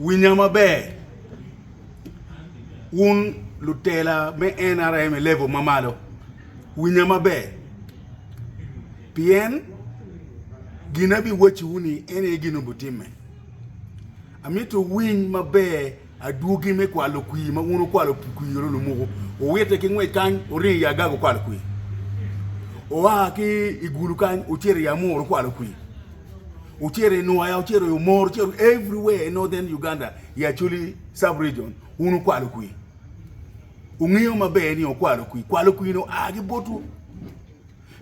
Winya maber wun lutela me NRM i level ma malo, winya maber pien gin abiwacciwu ni en aye gin obitimme. Amito wuwiny maber adwogi me kwalo kwir ma wun wukwalo kwir lumuku wuwite ki ngwec kany wuringo i Agag wukwalo kwir, wua ki i Gulu kany wucito i Amur wukwalo kwir. Wucito i Nwoya, wucito i Omoro, wucito everywhere i Northern Uganda i Acholi sub region wun wukwalo kwir. Wungeyo maber ni wukwalo kwir. Kwalo kwir ni oa ki botwu.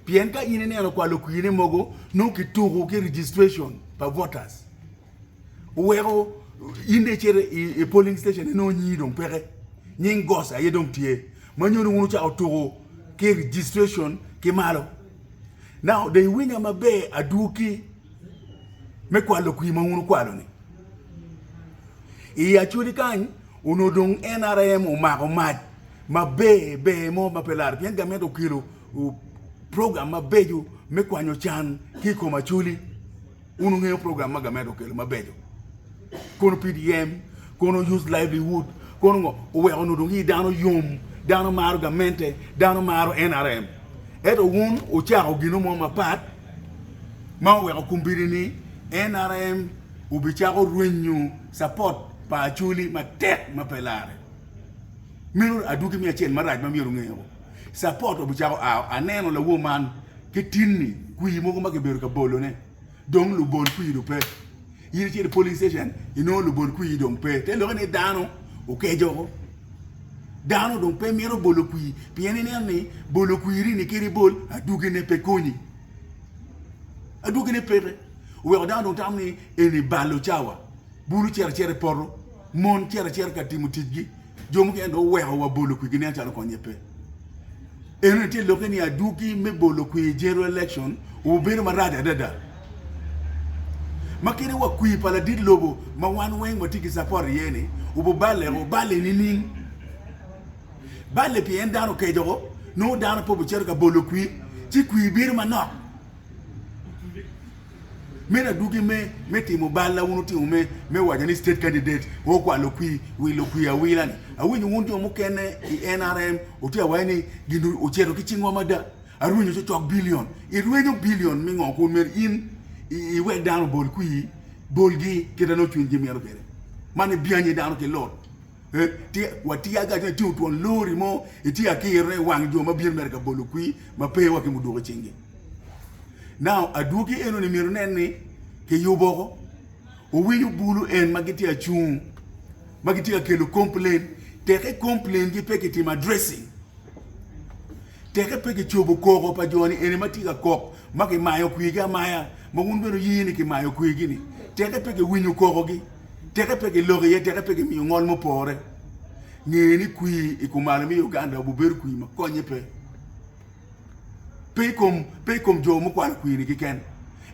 Pien ka in ineno kwalo kwir ni mogo nongo kituko ki registration pa voters. Oweko in dong icito i polling station inongo nyingi dong peke. Nying goss aye dong tye. Ma nyuto ni wun wucako tuko ki registration ki malo. Now dong iwinya maber adwogi me kwalo kwir ma wun wukwalo-ni. I Acholi kany onongo dong NRM omako mac maber ber mo ma pe laro pien gamente okelo program mabeco me kwanyo can ki i kom Acholi. Wun wungeyo program ma gamente okelo mabeco kono PDM, kono Youth Livelihood, kono ngo oweko onongo dong ii dano yom, dano maro gamente, dano maro NRM. Ento wun wucako gino mo mapat ma oweko kombeddi ni NRM obicako rwenyo support pa Acholi matek ma pe lare. Meno adwogi me acel marac ma myero wunge o. Support obicako a aneno lawor man ki tinni kwir mogo ma kibedo ka bolone dong lubol kwir dong pe. In icito i polling station inongo lubol kwir dong pe. Te lokke ni dano okeco oko. Dano dong pe mito bolo kwir pien ineno ni bolo kwiri-ni kadi ibol adwogine pe konyi. Adwogine peke. Oweko dano dong tamo ni eni balo cawa. Bulu cito acita i poto, mon cito acita ka timo ticgi. Jo mukene dong oweko wa bolo kwir gineno calo konye pe. Enoni tye lokke ni adwogi me bolo kwir i general election obedo marac adada. Ma kadi wa kwir pa ladit lobo ma wan weng watye ki support iye ni obuballe oballe nining? Balle pien dano okeco ko, nongo dano pe obicito ka bolo kwir ci kwir bedo manok. Meno adwogi me me timo bal ma wun wutimo me me waco ni state candidate okwalo kwir wilo kwir awila ni. Awinyo wun jo mukene i NRM wutye ka waco ni gin ocito ki cingwa mada arwenyo cocok billion. Irwenyo billion me ngo kun myero in iwek dano obol kwir bolgi kit ma nongo cwinygi mito kwede. Man ibyanyi dano ki lut. Watye ga itingo twon lori mo itye ka kirone i wang jo ma bino mere ka bolo kwir ma pe wa ki muduku i cinggi. Now adwogi eno ni myero inen ni kiyubo oko. Owinyo bulu en ma gitye acung ma gitye ka kelo complain teke complain gi pe kitimo addressing teke pe kicobo koko pa jo ni eni ma tye ka kok ma kimayo kwirgi amaya ma wun bene wuye ni kimayo kwirgi ni teke pe kiwinyo koko gi teke pe kiloko iye teke pe kimiyo ngol mupore nge ni kwir i kumalo me Uganda obibedo kwir ma konye pe. Pe i kom, pe i kom jo mukwalo kwir-ni keken.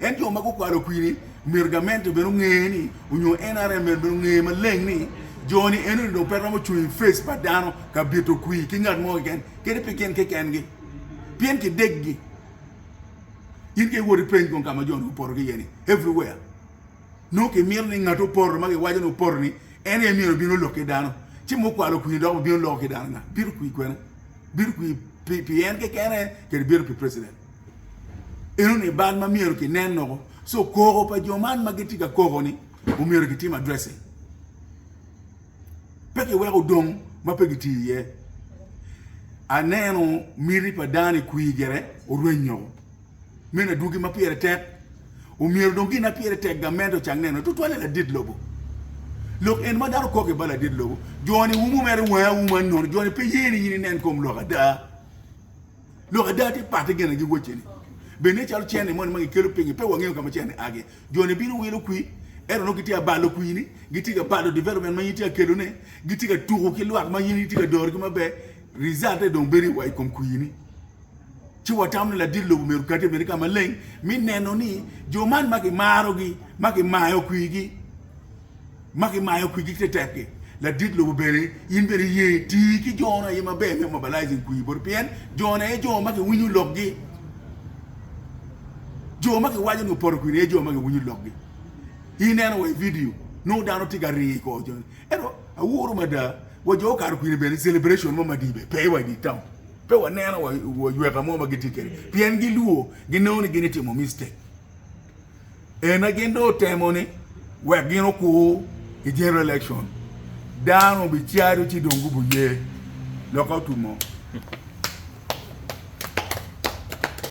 En jo ma gukwalo kwir-ni myero gamente bene onge ni onyo NRM bene onge maleng ni jo-ni enoni dong pe romo cung i face pa dano ka bito kwir ki ngat mo keken kadi pe gin kekengi pien kideggi. In ka iwot ipeny kong ka ma jo-ni gupoto ki iye ni everywhere nongo kimito ni ngat opoto ma kiwaco ni opoto-ni en aye myero obin olok ki dano ci mukwalo kwir-ni dok obino loko ki dano nga? Bito kwir kwene? Bito kwir pi en kekene kadi bito pi president. Eno ni bal ma myero ki nen noko. So koko pa jo man ma gitye ka koko ni omyero ki tim addressing. Pe ki weko odong ma pe gitiyo iye. Aneno miti pa dano i kwir gire orweny nyoko. Meno adwogi ma pire tek. Omyero dong gin ma pire tek gamente ocang neno tutwalle ladit lobo. Lok en ma dano kok i ba ladit lobo, jo-ni wumo mere wangi auma nono, jo-ni pe ye ni in inen kom lok ada. Lok ada tye pat ki gin ma giwacci-ni. Bed nen calo cente moni ma gikelo pinyi pe wangeyo ka ma cente a ki. Jo-ni bino wilo kwir, ento nongo gitye ka balo kwir-ni, gitye ka balo development ma in itye ka kelone, gitye ka tuko ki lwak ma in itye ka dorogi maber, result-te dong bedo wa i kom kwir-ni. Ci watamo ni ladit lobo myero okati bene ka maleng me neno ni jo man ma kimarogi, ma kimayo kwirgi, ma kimayo kwirgi tetek-ki, ladit lobo bene in bene iye tii ki jo-nu aye maber me mobilizing kwir boti pien jo-ni aye jo ma kiwinyo lokgi. Jo ma kiwaco ni opoto kwir aye jo ma kiwinyo lokgi. Ineno wa i vidio. Nongo dano tye ka rii kor joni. Ento awuro mada wa jo okato kwini bene celebration mo madibe pe wa i dye town. Pe waneno wa yweka mo ma gitye kwede pien gilwor ginongo ni gin itimo mistake. Ena gin dong otemo ni wek gin okur i general election. Dano obicado ci dong gubuye. Loka otumo.